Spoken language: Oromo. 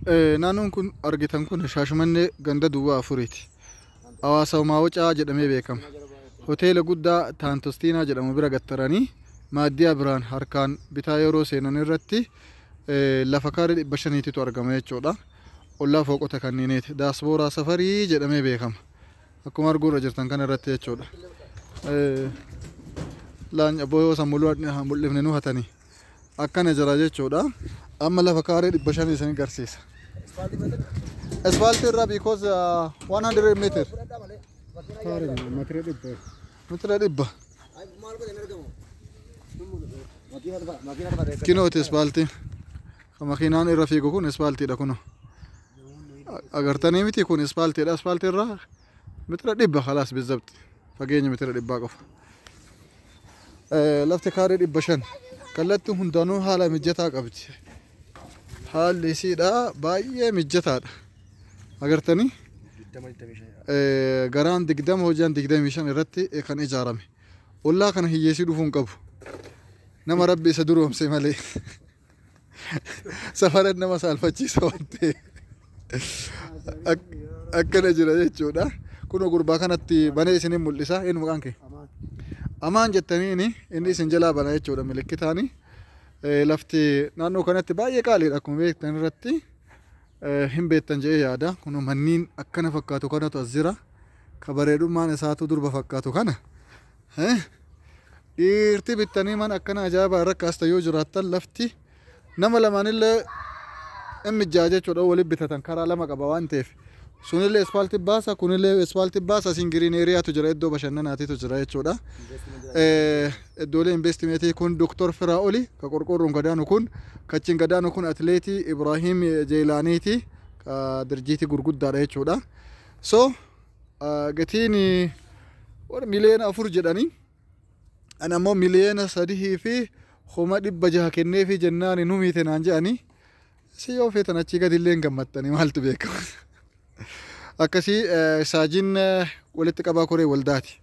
Naannoon kun argitan kun Shaashmannee ganda duwwaa afuriiti. Hawaasa Maawucaa jedhamee beekama. Hoteela guddaa Taantostiinaa jedhamu bira gattaranii maaddiyaa biraan harkaan bitaa yeroo seenan irratti lafa kaaree 500titu argama jechuudha. Ollaa fooqota kanneeniiti. Daasbooraa safarii jedhamee beekama. Akkuma arguurra jirtan kana irratti jechuudha. Laan yoo san mul'ifne nu hatanii. Akkana jira jechuudha. Amma lafa kaaree 500 isin agarsiisa. Asfaaltii irraa because 100 meter. Meetira 100. Meetira 100. Kinooti asfaaltiin. Makiinaan irra fiigu kun asfaaltiidha kuno. Agartanii miti, kun asfaaltiidha. Asfaaltii irraa meetira 100 خلاص بالضبط. Fageenya meetira 100 qofa. Lafti kaaree 500. Kallattii hundaanuu haala mijataa qabdi. Haalli isiidha baay'ee mijataadha. Agartanii? Garaan 20 hojjaan 25 irratti kan ijaarame. Ollaa kana hiyyeessii dhufuu hin qabu. Nama Rabbi isa duroomse malee. Safara nama saalfachiisa waan ta'eef. Akkana jira jechuudha. Kun gurbaa kanatti banee isinin mul'isa. Inni maqaan kee? Amaan jettaniini inni isin jalaa bana jechuudha milikkitaani. Lafti naannoo kanatti baay'ee qaaliidha akkuma beektan irratti. Hin beektan jedhee yaada. Kun manniin akkana fakkaatu kanatu as jira. Ka bareedummaan isaatu durba fakkaatu kana. Dhiirti bittanii mana akkana ajaa'ibaa irra kaasta yoo jiraattan, lafti nama lamaanillee hin mijjaa jechuudha, waliin bitatan karaa lama qaba waan ta'eef. Sunillee ispaaltii baasa, kunillee ispaaltii baasa, asiin green areatu jira, iddoo bashannanaatiitu jira jechuudha. Iddoolee investimentii kun Doktor Firaa'oli ka qorqoorroon gadaanu kun, kachiin gadaanu kun atileetii Ibrahiim Jeelaaniiti, ka dirjiitii gurguddaadha jechuudha. So gatiin warra 4 miliyoona jedhanii, ani ammoo 3,600,000 kenneefi jennaan nu miite naan jedhanii, si yoo feetan achii gadi illee hin gammattanii, maaltu beekama. Akkasii saajin walitti qabaa koree waldaati.